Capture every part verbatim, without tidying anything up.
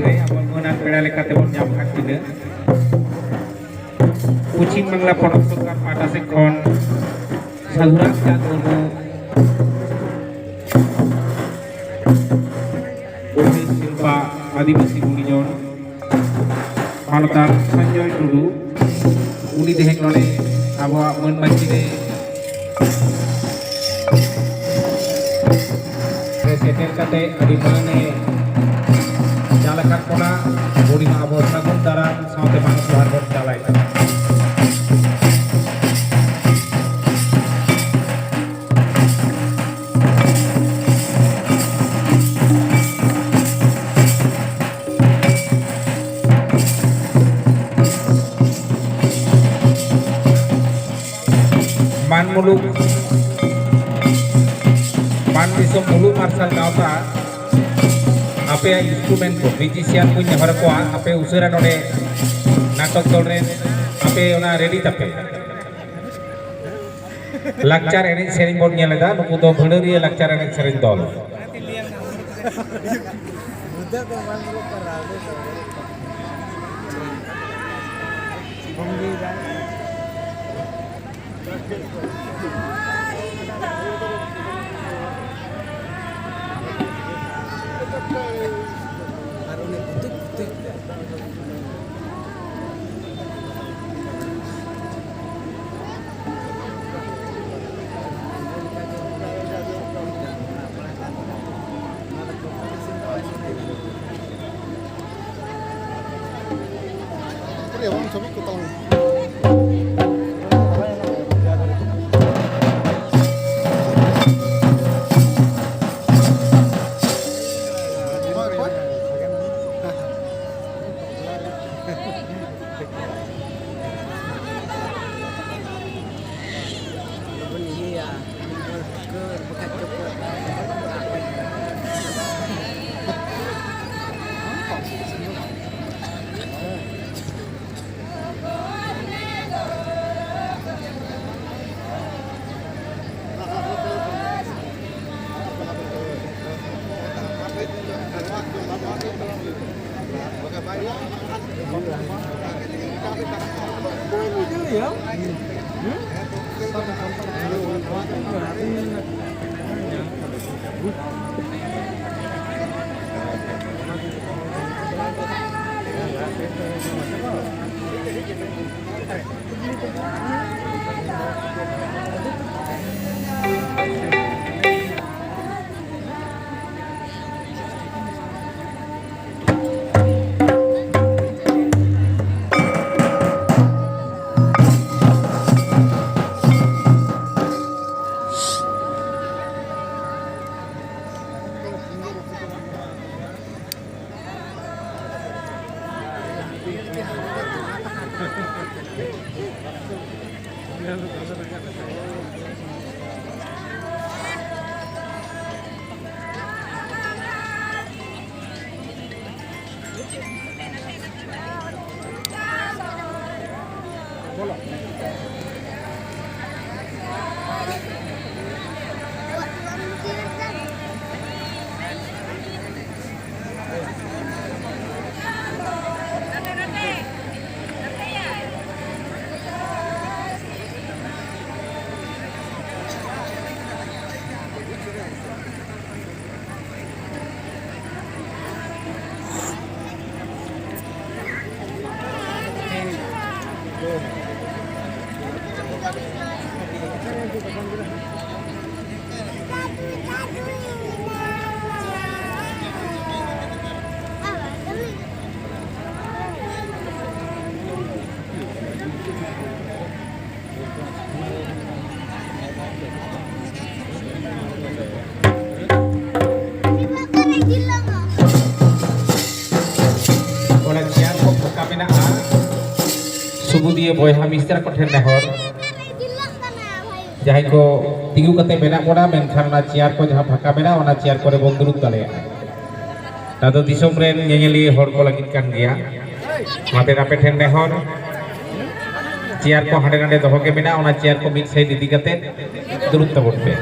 ᱨᱮ ᱟᱵᱚ ᱢᱟᱹᱱ ᱟᱨ ᱯᱮᱲᱟ ᱞᱮᱠᱟᱛᱮ ᱵᱚᱱ ᱧᱟᱢ ᱟᱠᱟᱫ ᱠᱤᱱᱟ᱾ ᱯᱚᱪᱷᱤᱢ ᱵᱟᱝᱞᱟ ᱯᱚᱱᱚᱛ ᱥᱚᱨᱠᱟᱨ ᱯᱟᱦᱴᱟ ᱥᱮᱫ ᱠᱷᱚᱱ ᱥᱟᱹᱫᱷᱩ ᱨᱟᱢᱪᱟᱸᱫᱽ ᱢᱩᱨᱢᱩ ᱯᱚᱱᱰᱤᱛ ᱥᱤᱞᱯᱟ ᱟᱹᱫᱤᱵᱟᱹᱥᱤ ᱜᱩᱱᱤᱡᱚᱱ ᱢᱟᱱᱚᱛᱟᱱ ᱥᱚᱧᱡᱚᱭ ᱴᱩᱰᱩ, ᱩᱱᱤ ᱛᱮᱦᱮᱧ ᱱᱚᱰᱮ ᱟᱵᱚᱣᱟᱜ ᱢᱟᱹᱱ ᱢᱟᱹᱪᱤ ᱨᱮ ᱨᱮ ᱥᱮᱴᱮᱨ ᱠᱟᱛᱮ ᱟᱹᱰᱤ ᱢᱟᱹᱱ ᱮ ᱪᱟᱞ ᱟᱠᱟᱫ ᱵᱚᱱᱟ᱾ ᱩᱱᱤ ᱦᱚᱸ ᱟᱵᱚ ᱥᱟᱹᱜᱩᱱ ᱫᱟᱨᱟᱢ ᱥᱟᱶᱛᱮ ᱵᱟᱝ ᱡᱚᱦᱟᱨ ᱵᱚᱱ ᱪᱟᱞᱟᱭ ᱠᱟᱱᱟ᱾ ᱢᱟᱱ ᱢᱩᱞᱩᱠ, ᱢᱟᱱ ᱫᱤᱥᱚᱢ ᱢᱩᱞᱩᱠ ᱢᱟᱨᱥᱟᱞ ᱜᱟᱶᱛᱟ, ᱟᱯᱮᱭᱟᱜ ᱤᱱᱥᱴᱨᱩᱢᱮᱱᱴ ᱠᱚ, ᱢᱤᱣᱡᱤᱥᱤᱭᱟᱱ ᱠᱚᱧ ᱱᱮᱦᱚᱨ ᱟᱠᱚᱣᱟ, ᱟᱯᱮ ᱩᱥᱟᱹᱨᱟ ᱱᱚᱰᱮ ᱱᱟᱴᱚᱠ ᱫᱚᱞ ᱨᱮᱱ ᱟᱯᱮ ᱚᱱᱟ ᱨᱮᱰᱤ ᱛᱟᱯᱮ᱾ ᱞᱟᱠᱪᱟᱨ ᱮᱱᱮᱡ ᱥᱮᱨᱮᱧ ᱵᱚᱱ ᱧᱮᱞ ᱮᱫᱟ, ᱱᱩᱠᱩ ᱫᱚ ᱵᱷᱟᱹᱰᱟᱹᱨᱤᱭᱟᱹ ᱞᱟᱠᱪᱟᱨ ᱮᱱᱮᱡ ᱥᱮᱨᱮᱧ ᱫᱚᱞ᱾ ᱟᱨᱮ, ᱵᱟᱢ ᱪᱷᱚᱵᱤ ᱠᱚ ᱛᱟᱞᱟᱝ᱾ ᱵᱚᱱ ᱤᱭᱟᱹᱭᱟ, ᱵᱚᱱ ᱴᱷᱩᱠᱟᱹᱨ, ᱵᱟᱠᱷᱟᱡ ᱪᱚᱠᱚᱡ᱾ ᱚᱱᱟ ᱪᱮᱭᱟᱨ ᱠᱚ ᱯᱷᱟᱸᱠᱟ ᱢᱮᱱᱟᱜᱼᱟ, ᱥᱩᱵᱩᱫᱤᱭᱟᱹ ᱵᱚᱭᱦᱟ ᱢᱤᱥᱨᱟ ᱠᱚᱴᱷᱮᱱ ᱱᱮᱦᱚᱨ, ᱡᱟᱦᱟᱸᱭ ᱠᱚ ᱛᱤᱸᱜᱩ ᱠᱟᱛᱮ ᱢᱮᱱᱟᱜ ᱵᱚᱱᱟ, ᱢᱮᱱᱠᱷᱟᱱ ᱚᱱᱟ ᱪᱮᱭᱟᱨ ᱠᱚ ᱡᱟᱦᱟᱸ ᱯᱷᱟᱸᱠᱟ ᱢᱮᱱᱟᱜᱼᱟ, ᱚᱱᱟ ᱪᱮᱭᱟᱨ ᱠᱚᱨᱮ ᱵᱚᱱ ᱫᱩᱲᱩᱵ ᱫᱟᱲᱮᱭᱟᱜᱼᱟ᱾ ᱚᱱᱟ ᱫᱚ ᱫᱤᱥᱚᱢ ᱨᱮᱱ ᱧᱮᱧᱮᱞᱤᱭᱟᱹ ᱦᱚᱲ ᱠᱚ ᱞᱟᱹᱜᱤᱫ ᱠᱟᱱ ᱜᱮᱭᱟ᱾ ᱚᱱᱟᱛᱮ ᱟᱯᱮ ᱴᱷᱮᱱ ᱱᱮᱦᱚᱨ, ᱪᱮᱭᱟᱨ ᱠᱚ ᱦᱟᱸᱰᱮ ᱱᱟᱰᱮ ᱫᱚᱦᱚ ᱜᱮ ᱢᱮᱱᱟᱜᱼᱟ, ᱚᱱᱟ ᱪᱮᱭᱟᱨ ᱠᱚ ᱢᱤᱫ ᱥᱟᱭᱤᱰ ᱤᱫᱤ ᱠᱟᱛᱮ ᱫᱩᱲᱩᱵ ᱛᱟᱵᱚᱱ ᱯᱮ᱾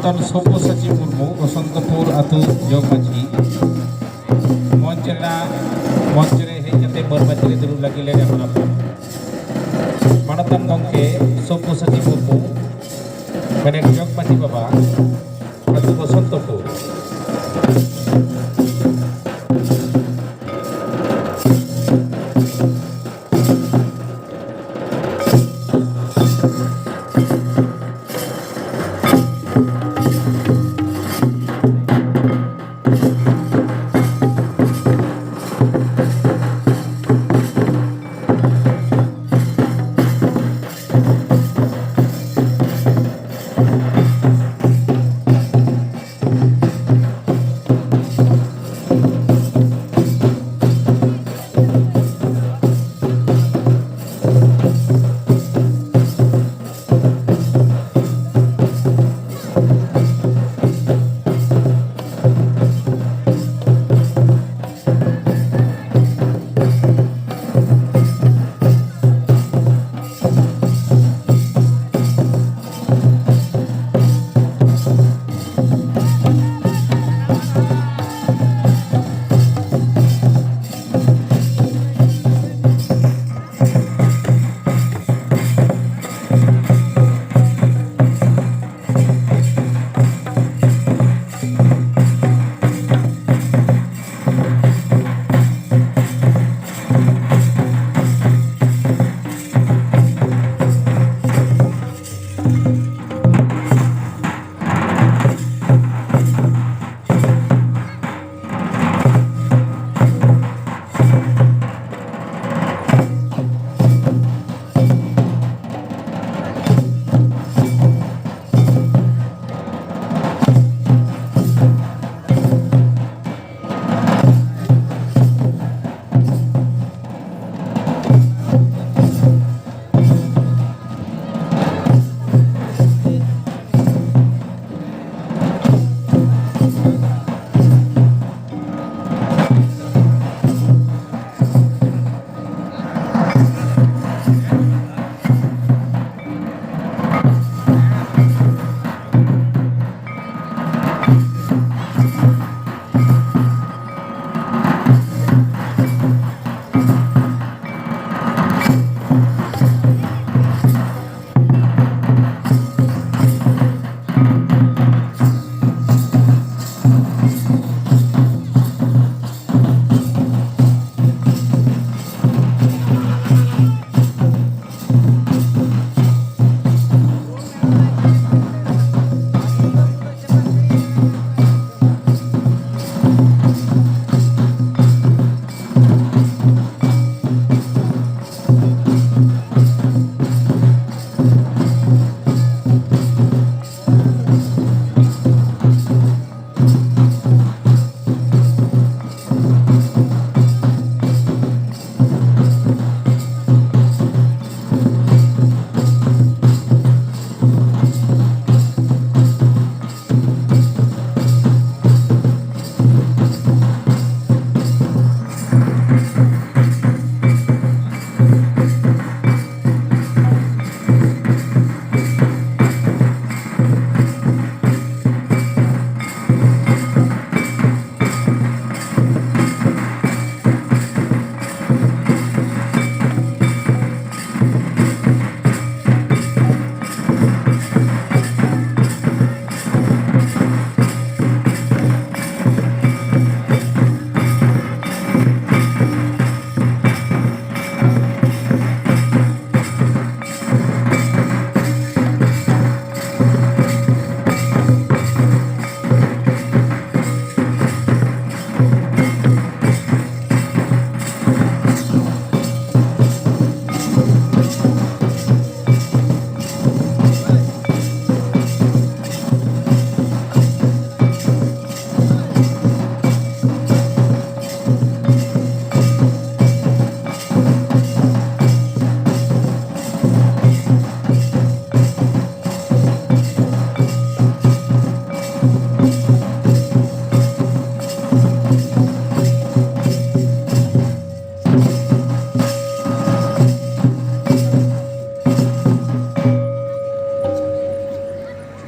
ᱥᱚᱵᱽᱵᱚᱥᱟᱪᱤ ᱢᱩᱨᱢᱩ, ᱵᱚᱥᱚᱱᱛᱚᱯᱩᱨ ᱟᱹᱛᱩ ᱡᱚᱜᱽ ᱢᱟᱹᱡᱷᱤ, ᱢᱚᱧᱪ ᱨᱮᱱᱟᱜ, ᱢᱚᱧᱪ ᱨᱮ ᱦᱮᱡ ᱠᱟᱛᱮ ᱢᱟᱹᱱ ᱢᱟᱹᱪᱤ ᱨᱮ ᱫᱩᱲᱩᱵ ᱞᱟᱹᱜᱤᱫ ᱞᱮ ᱱᱮᱦᱚᱨ ᱟᱯᱮ ᱠᱟᱱᱟ᱾ ᱢᱟᱱᱚᱛᱟᱱ ᱜᱚᱢᱠᱮ ᱥᱚᱵᱽᱵᱚᱥᱟᱪᱤ ᱢᱩᱨᱢᱩ, ᱢᱮᱱᱮᱫ ᱡᱚᱜᱽ ᱢᱟᱹᱡᱷᱤ ᱵᱟᱵᱟ, ᱟᱹᱛᱩ ᱵᱚᱥᱚᱱᱛᱚᱯᱩᱨ᱾